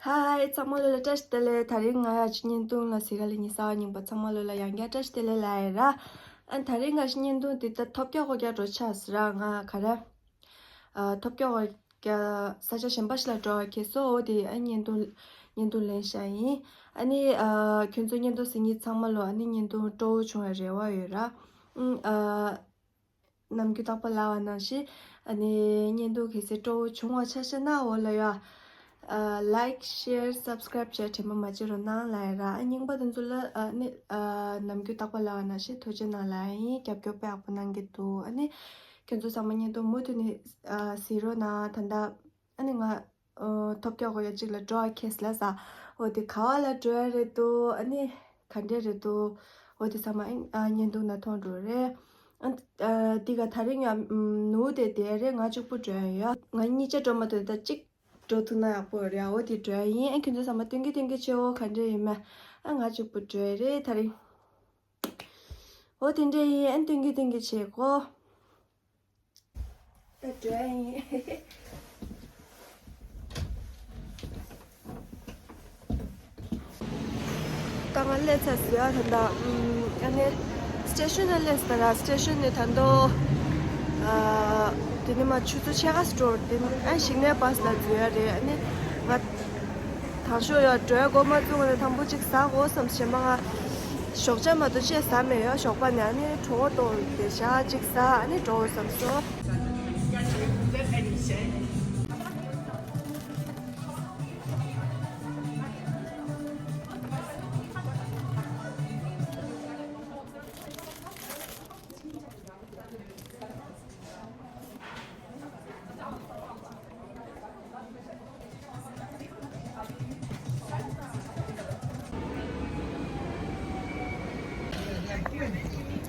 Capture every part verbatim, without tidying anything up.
ཧའི། ཚང་མ་ལོ་ལ་བཀྲ་ཤིས་བདེ་ལེགས། དེ་རིང་ང་ཡ་ཅིག་བརྙན་ཐུང་ལ་གཟིགས་ག་ལ་ཉི་ཤུ་རྩ་བ་ཉིན་པ་ཚང་མ་ལོ་ལ་ཡང་བསྐྱར་བཀྲ་ཤིས་བདེ་ལེགས་ལབ་ཡ་ར། ཨ་དེ་རིང་ང་ཞིག་བརྙན་ཐུང་འདི་ད་ཐོབ་རྒྱག་ཁོག་རྒྱག་འགྲོ་ཆགས་སི་ར། ང་ག་རེ། ཨ་ཐོབ་རྒྱག་ཁོག་རྒྱག་ས་ཆ་གཞན་པ་ཞིག་ལ་འགྲོ་བ་ཁེལ་སོང་། འོ་དེ་ཨ་བརྙན་ཐུང་བརྙན་ཐུང་ལེན་བཞག་ཡིན། ཨ་ནི་ཨ་ཁྱོད་ཚོ་བརྙན་ཐུང་གཟིགས་མཁན་ཚང་མ་ལོ་ཨ་ནི་བརྙན་ཐུང་སྤྲོ་བོ་བྱུང་བའི་རེ་བ་ཡོད་ར། ཨུམ་ཨ། ནམ་རྒྱུན་རྟག་པར་ལབ་པ་ནང་བཞིན། ཨ་ནི་བརྙན་ཐུང་གལ་སྲིད་སྤྲོ་བོ་བྱུང་བ་ཆ་བཞག་ན་འོ་ལ་ཡ། ཨ་ལའིཀ་ཤེར་སབ་སི་ཀ་རའིབ་བྱས་དྲན་པ་མ་བརྗེད་རོགས་གནང་ལབ་ཡ་ར། ཨ་རྙིང་པ་དེ་ཚོ་ལ་ཨ་ནི་ཨ་ནམ་རྒྱུན་རྟག་པར་ལབ་པ་ནང་བཞིན་ཐུགས་རྗེ་གནང་ལབ་ཡ་ཡིན། རྒྱབ་སྐྱོར་དཔེ་ཡག་པོ་གནང་གི་འདུག་ཨ་ནི་ཁྱོད་ཚོ་ཚང་མ་བརྙན་ཐུང་མུ་མཐུད་ནས་ཨ་གཟིགས་རོགས་གནང་། ད་ལྟ་ཨ་ནི་ང་། ཨོ། ཐོབ་རྒྱག་ཁོག་རྒྱག་ཅིག་ལ་འགྲོ་བ་ཁེལ་སི་ལབ་ས། འོ་དེ་ག་བ་ལ་འགྲོ་ཡ་རེད་འདུག་ཨ་ནི་ག་འདྲས་རེད་འདུག་འོ་དེ་ཚང་མ་ཨ་བརྙན་ཐུང་ནང་མཐོང་འགྲོ་རེད། ཨ་ཨ་འདི་ག་དེ་རིང་ཡ་ནུ་དེ་དེ་རེད། ང་གཅིག་པུ་འགྲོ་ཡ་ཡོད། ང་གཉིས་ཆ་འགྲོ་མ་ཐུབ། ད་གཅིག་འགྲོ་ཐུབ་ན་ཡག་པོ་རེད། འོ་དེ་འགྲོ་ཡ་ཡིན། ཨ་ཁྱོད་ཚོ་ཚང་མ་སྟོན་གི་སྟོན་གི་བྱེད། འོ་ག་འདྲས་ཡིན་མེད། ཨ་ང་གཅིག་པུ་འགྲོ་ཡ་རེད་དེ་རིང་། འོ་དེ་འདྲས་ཡིན། ཨ་སྟོན་གི་སྟོན་གི་བྱེད་གོ། ད་འགྲོ་ཡ་ཡིན། ད་ང་སླེབས་ཚར་ཟེར་ཡ་ད་ལྟ། ཨམ་ཨ་ནི་སི་ཊེ་ཤོན་ནང་སླེབས་ཚར་ར། སི་ཊེ་ཤོན་ནས་ད་དུང་ཨ་དེ་ནས་མར་ཆུ་ཚོད་ཕྱེད་ཀ་ཙམ་འགྲོ་དེ་ནས་ཨ་ཞིང་ནས་བྷ་སི་ལ་འཛུལ་ཡ་རེད། ཨ་ནི་ང་དང་ཤོག་ཡ་འགྲོ་ཡ་འགོ་མ་བཙུགས་ནས་དང་པོ་གཅིག་ཟ་དགོས་བསམ། གཞན་པ་ང་ཞོགས་ཇ་མ་གཏོགས་ཅི་ཟ་མེད་ཡ། ཞོགས་པ་ནས་ཨ་ནི་གྲོད་ཁོག་ལྟོགས་དེ་ཞག་གཅིག་ཟ་ཨ་ནི་འགྲོ་དགོས་བསམ་སོང་།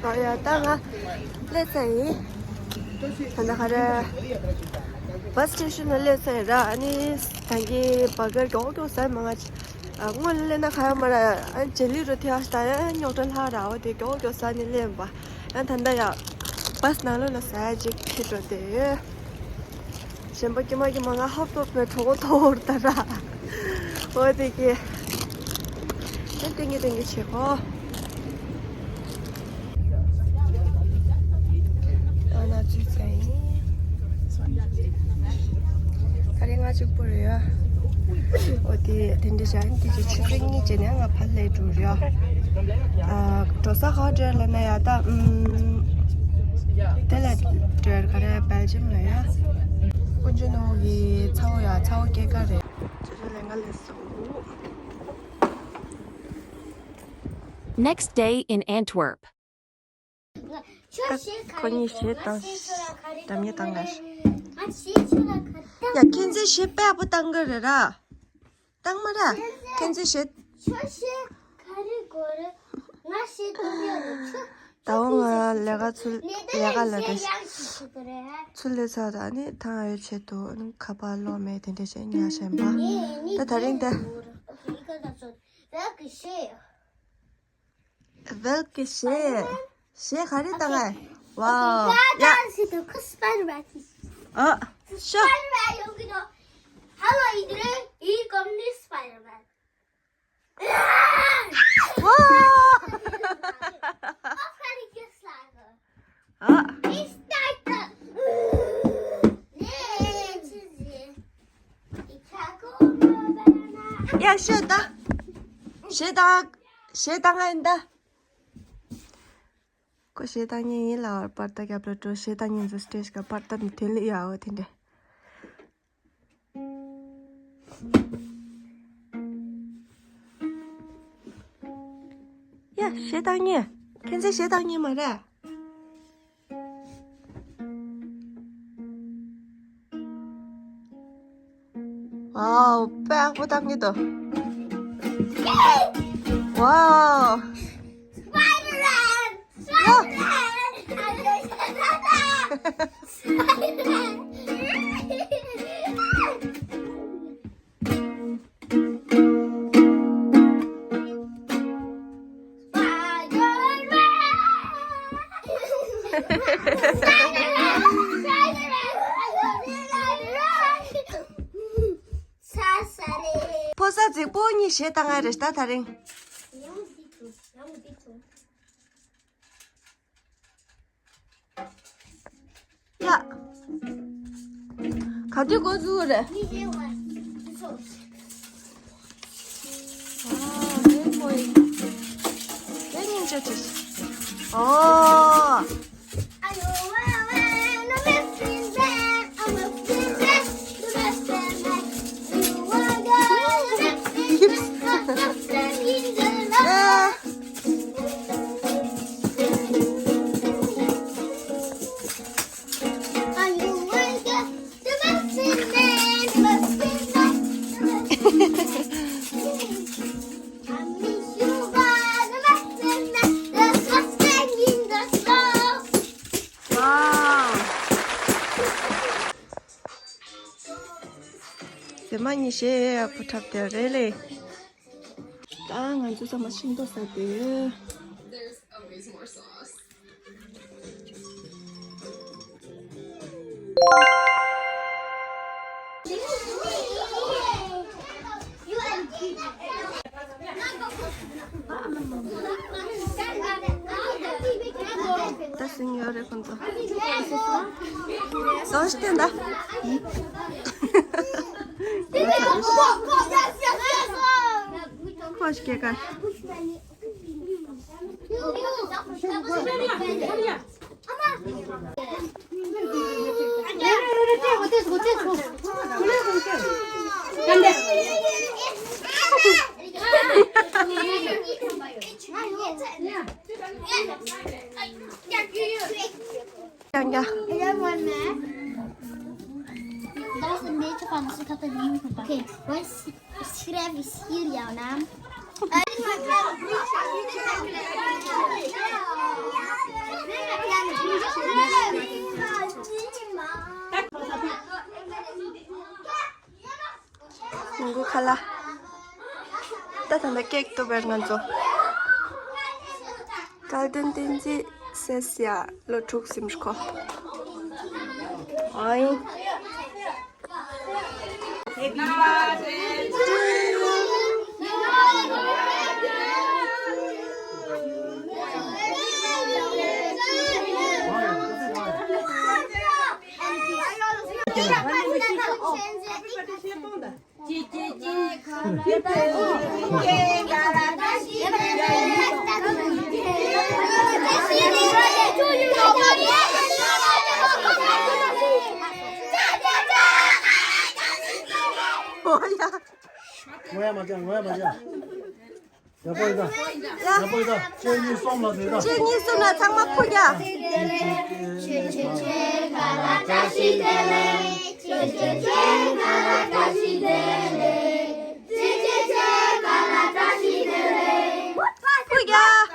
ཨ་ཡ་ད་ང་སླེབས་ཚར་ཡིན། ད་ལྟ་ག་རེ། བྷ་སི་ཊེ་ཤོན་ལ་སླེབས་ཚར་ཡིན་ར། ཨ་ནི་ད་གིན་བྷར་གར་མགྱོགས་མགྱོགས་ཟ་མ་ང་། ཨ་སྔོན་ལ་སླེབས་ན་ག་ཡོད་མ་རེད། ཨ་ཇེ་ལི་རུ་ཐེ་ཨ་ཤ་ད་ཡ་རྙོག་དྲ་ལྷག་ར། འོ་དེ་མགྱོགས་མགྱོགས་ཟ་ནས་སླེབས་པ། ཨ་ད་ལྟ་ཡ་བྷ་སི་ནང་ལོགས་ལ་ཟ་ཡ་ཅིག་ཁྱེར་འགྲོ་དེ་ཡོད། གཞན་པ་ཀྱི་མ་ཀྱི་མ་ང་ཧབ་ཐོབ་པའི་གྲོད་ཁོག་ཐོག་འུར་ད་ར། འོ་དེ་གི་ཨ་ཏིང་གི་ཏིང་གི་བྱེད་གོ། ཨ་ན་ཚུལ་ཚ་ཡིན། ད་རེས་ང་གཅིག་པུ་རེད་ཡ། འོ་དེ་དེ་འདྲ་བྱ་ཡིན། དེ་ཅི་ཆུ་ཚོད་གཉིས་བྱས་ནས་ང་ཕར་སླེབས་འགྲོ་རེད་ཡ། ཨ་འགྲོ་ས་ག་བ་འགྲོ་ལབ་ན་ཡ་ད་ཨུམ། དེ་ལ་འགྲོ་ག་རེ་སྦེལ་ཇམ་ལ་ཡ། དཀོན་མཆོག་ནོར་བུ་གི་ཚ་བོ་ཡ་ཚ་བོ་སྐྱེས་སྐར་རེད། ཆུ་ཚོད་ལྔ་ལ་སོང་། Next day in Antwerp. ཁོ་གཉིས་གཞས་བཏང་། སྒྲ་སྙན་བཏང་ག་ཡ་ཁྱེད་ཚོས་གཞས་དཔེ་ཡག་པོ་བཏང་གི་རེད་ར། བཏང་མ་ར། ཁྱེད་ཚོས་གཞས། ད་འོ་ང་ལས་ཀ་ཚུར་ལས་ཀ་ལ་རེ་ཚུར་སླེབས་ཚར། ད་ནི་ཐང་ཡོད་ཆེད་དུ་ཁ་པར་གློག་མེད་དེ་འདྲ་བྱས་ཉལ་བཞིན་པ། ད་དེ་རིང་དེ། Welke shit. Welke shit. གཞས་ག་རེ་བཏང་ཨེ། Wow. ཡ། ཨ། ཤོ། Hallo iedereen, hier komt nu Spider-Man. Wow. Of kan ik je slagen? ཨ། Is tijd. Nee, ik ga komen bijna. ཡ་ཤོ་ད། གཞས་བཏང་། གཞས་བཏང་ཨེ་ད། ཁོ་གཞས་བཏང་མཁན་ཡིན་ལ་པར་ཏ་རྒྱབ་ལ་འགྲོ། གཞས་བཏང་མཁན་ཚོ་སི་ཊེཇ་ག་པར་ཏ་ནས་དོན་ལ་ཡ་འོ་དེ་འདྲ། ཡ་གཞས་བཏང་མཁན། ཁྱེད་ཚོས་གཞས་བཏང་མཁན་མ་རེད། Wow, དཔེ་ཡག་པོ་བཏང་གི་འདུག Wow. Spider-Man! Spider-Man! Spider-Man! ཕོ་ རྩ་རྫིག་པོ་གཉིས་བཞེས་བཏང་ང་རེད་ད་ད་རིང་། ཡ། ག་དུས་འགོ་འཛུགས་རེད། ཨ། ཧེ་མོ་ཡིན། དེ་སྙིང་རྗེ་ཆེ། ཨོ། ཟེ་མ་གཉིས་ཞེ་ཡག་པོ་འཁྲབ་དེ་རེད་ལེ། ད་ང་ཚོ་ཚང་མ་ཤིང་ཏོག་ཟ་དེ། ད་སུན་ཡོད་རེད་ཁོང་ཚོ། ཟོ་ཤི་ཏན་ད། ཁོ་ཤི་ཀེ་ཀ། ཡང་ཡང་། Okay, let's subscribe is here, y'all, now. མོན་གྷོ་ཁ་ལག་ད་ད་ལྟ་ཀེག་གཏུབ་པར་ང་ཚོ། དཀར་ལྡན་བསྟན་འཛིན་སེ་སི་ཡ་ལོ་དྲུག་ཟིན་ཁོ། ཨོའི། ངོ་ཡ་མ་བྱ། ངོ་ཡ་མ་བྱ། ཡག་པོ་ཡིན་ད། ཡག་པོ་ཡིན་ད། ཁྱེད་གཉིས་གསུམ་ལ་རེད་ད། ཁྱེད་གཉིས་གསུམ་ལ་ཚང་མ་ཕུ་རྒྱག་ཕུ་རྒྱག་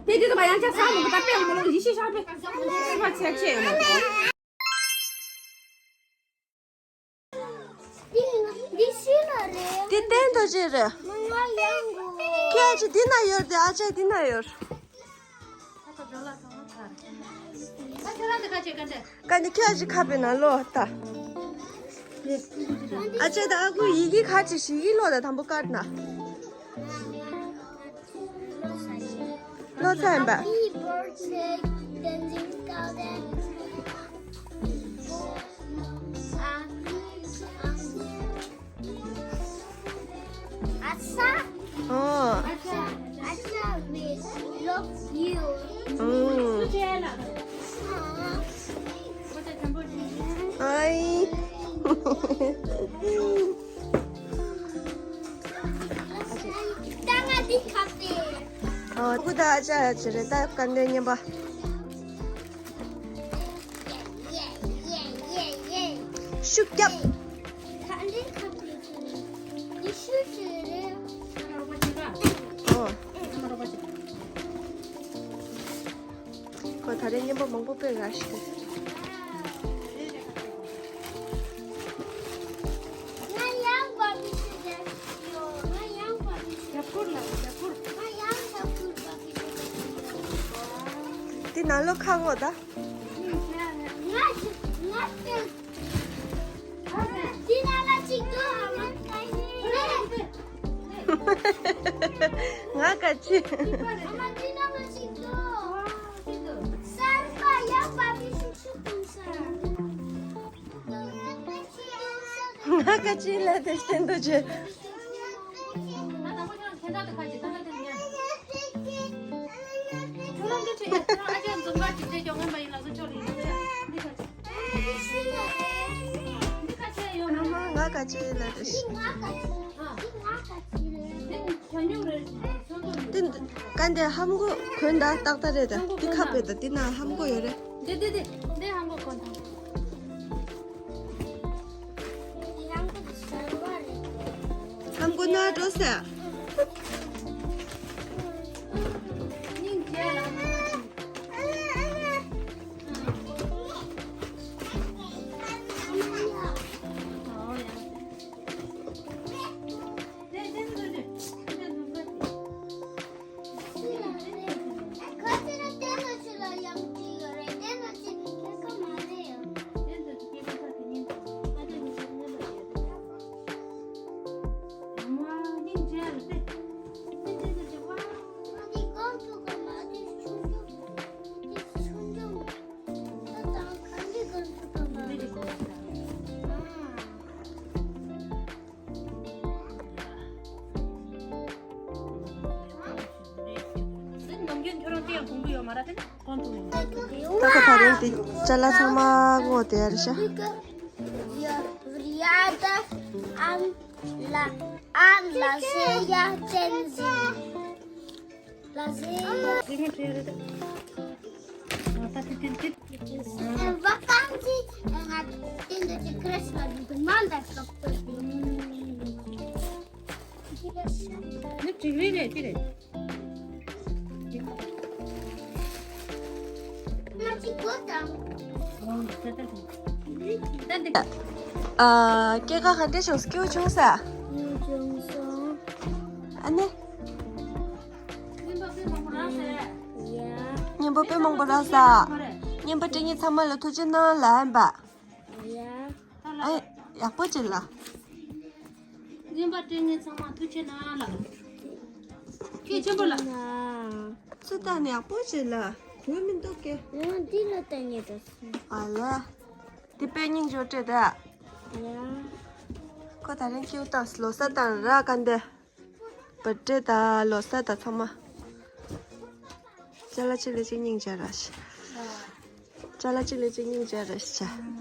དེ་དེ་ཚོ་མ་ཡང་ཆ་ས་མོ་གི་ད་པེ་མོ་ལོ་ཡི་ཤི་ཤ་པེ་སི་པ་ཆེ་ཆེ་ཡོད་ནོ། འདི་ཤི་ལ་རེད། འདི་སྟན་ཐོ་ཅེ་རེད། མ་ང་ཡང་གོ། ཁྱེད་ཅི་འདི་ན་ཡོད་དེ་ཨ་ཅེ་འདི་ན་ཡོད། ཀ་ནི་ཁྱེད་ཅི་ཁ་པེ་ན་ལོ་ད། ཨ་ཅེ་ད་ཨ་ཁུ་ཡི་གེ་ཁ་ཅི་ཞིག་གི་ལོ་ད་དམ་པོ་ཀར་ན། ལོ་ཚ་ཡིན་པ། ཨ་ས། ཨོ། ཨ་ས། ཨ་ས་བི་ལོབ་ཡུ། ཨོ། ཨ་ཨའི། ཨ་ཁུ་ད་ཨ་ཅག་ཡ་ཅི་རེད་ད་དཀའ་འདོད་ཉན་པ། ཤུགས་རྒྱབ། ཨོ། ཁོ་ད་རེས་ཉན་པ་མང་པོ་དཔེ་ར་ཞིག་ང་ཡང་བ་མི་ཤེས་ཡོད། ང་ཡང་བ་མི་ཤེས། ཞབས་ཁུར་ལ་ཞབས་ཁུར། ང་ཡང་ཞབས་ཁུར་བ་མི་ཤེས། འདི་ནང་ལོགས་ཁ་ངོ་ད། ང་ང་དེ། འདི་ནང་ལ་གཅིག་འདུག་ཨ་མ་ལྟ་ཡིན། ང་ག་ཅི། ཨ་མ་འདི་ནང་ལ་གཅིག་འདུག་གསར་པ་ཡག་པ་མི་ཤུགས་ཤུགས་གཏོང་ས། ང་ག་ཅི་ལ་དེ་བསྟན་དུ་བྱོས། ང་ག་ཅི་ལ་དེ། དེ་ག་འདི་ཧམ་གོ་གོན་ད་ཏག་ཏག་རེད་ད། དེ་ཁ་པེ་ད་དེ་ན་ཧམ་གོ་ཡོད་རེད། དེ་དེ་དེ་དེ་ཧམ་གོ་གོན་ད། ཧམ་གོ་ན་འགྲོ་ས། སྙིང་རྗེ་ལ། ད་ཁ་ད་རེས་དེ་ཅ་ལག་ཚང་མ་བསྔོགས་བསྡད་ཡ་རེད་ཤག་ཨ། སྐྱེས་སྐར་ག་འདྲ་བྱུང་། སྐྱིད་པོ་བྱུང་ས། ཨ་ནི། སྙན་པ་དཔེ་མང་པོ་རག་ས། སྙན་པ་སྤྲད་མཁན་ཚང་མ་ལ་ཐུགས་རྗེ་གནང་ལ་ཨན་པ། ཨེ། ཡག་པོ་བྱེད་ལ། སྙན་པ་སྤྲད་མཁན་ཚང་མ་ཐུགས་རྗེ་གནང་ལ། ཁྱེད་ཆེན་པོ་ལ། སུ་ད་ནི་ཡག་པོ་བྱེད་ལ། གོ་མི་འདུག་གེ། འོ་འདི་ལ་ལྟ་ཉེ་དོ། ཨ་ལ། འདི་དཔེ་སྙིང་རྗེ་སྤྲད་ད། ཡ། ཁོ་ད་རིང་སྐྱིད་པོ་བཏང་ལོ་གསར་དང་ར་ག་འདི། བར་ཐི་ཌེ་དང་ལོ་གསར་དང་ཚང་མ། ཅ་ལག་གཅིག་ལས་གཅིག་སྙིང་རྗེ་ར་ཤི། ཅ་ལག་གཅིག་ལས་གཅིག་སྙིང་རྗེ་ར་ཤི།